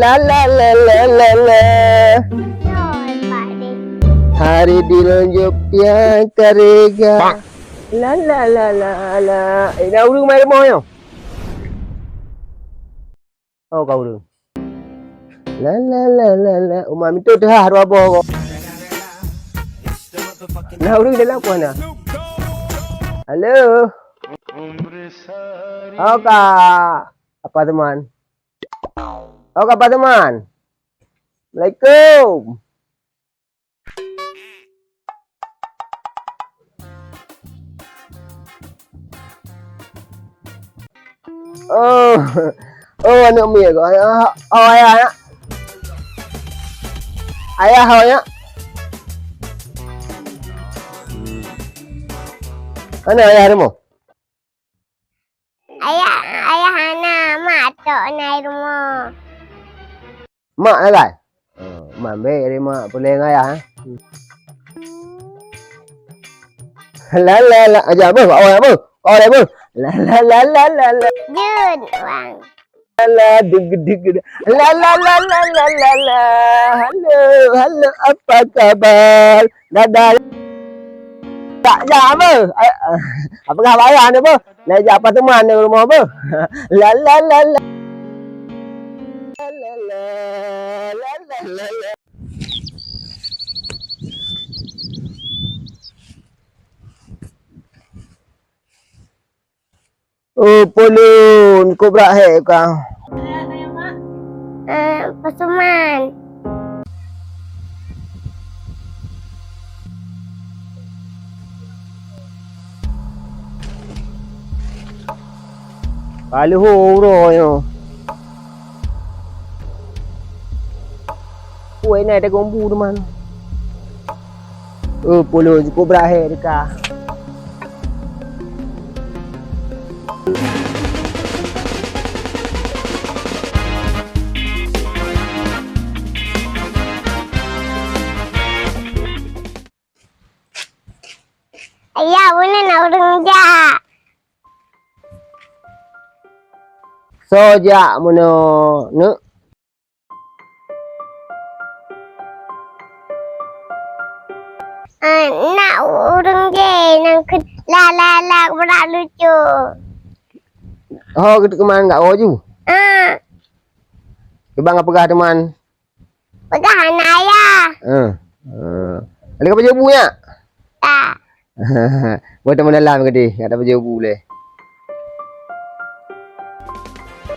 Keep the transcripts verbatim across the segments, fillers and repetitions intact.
La la la la la la. Hari dilunjuk pia karega. La la la la la. Eh, na ureueng mai rumoh nyoe? Oh, ka ureueng. La la la la la. Uma mintu teuhah dua boh ko. Na ureueng dalam ku na. Halo. Oh, ka. Apa teman? Oh, ka apa teman? Assalamualaikum. Oh, oh, aneuk miet ko. Ayah, oh, ayah, ayah. Ayah, oh, ya. Mana ayah kamu? Ayah, ayah hana, mak tok na i rumoh. Mak na kai? Oh, mak ambek dari mak puleng ayah, eh. La la la, aja beuh, awak beuh. Awak beuh. La la la la la la. Jun, Wang. La la deg deg. La la la la la la la. Halo, halo, apa kabar? Dadah. Tak jak beuh. Apa khabar ayah ni beuh? Lé jak apartemen di rumoh beuh. La la la la. La la la la la la la. Oh, Polon, kok brat hék ka? Eh, Pasuman. Ka lheueh uroe nyoe. Woi, nai tagong bu teuma. Oh, Polon, cukôp brat hék teuka. Ayah, bunoe na ureueng jak. Soe jak meunoe, Neuk? Ah, na ureueng jih nyang keu la, la, la, brat lucu. Ho, keu teuma nggak ho ju? Ah. Kiban ka peugah teuma. Peugah hana ayah. Eh. Eh. Ada ka pajoh bu nyak? Tak. Buat teuma dalam ke deh, ada pajoh bu leh.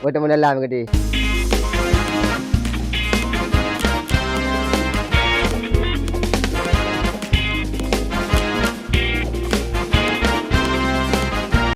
Buat teuma dalam ke deh.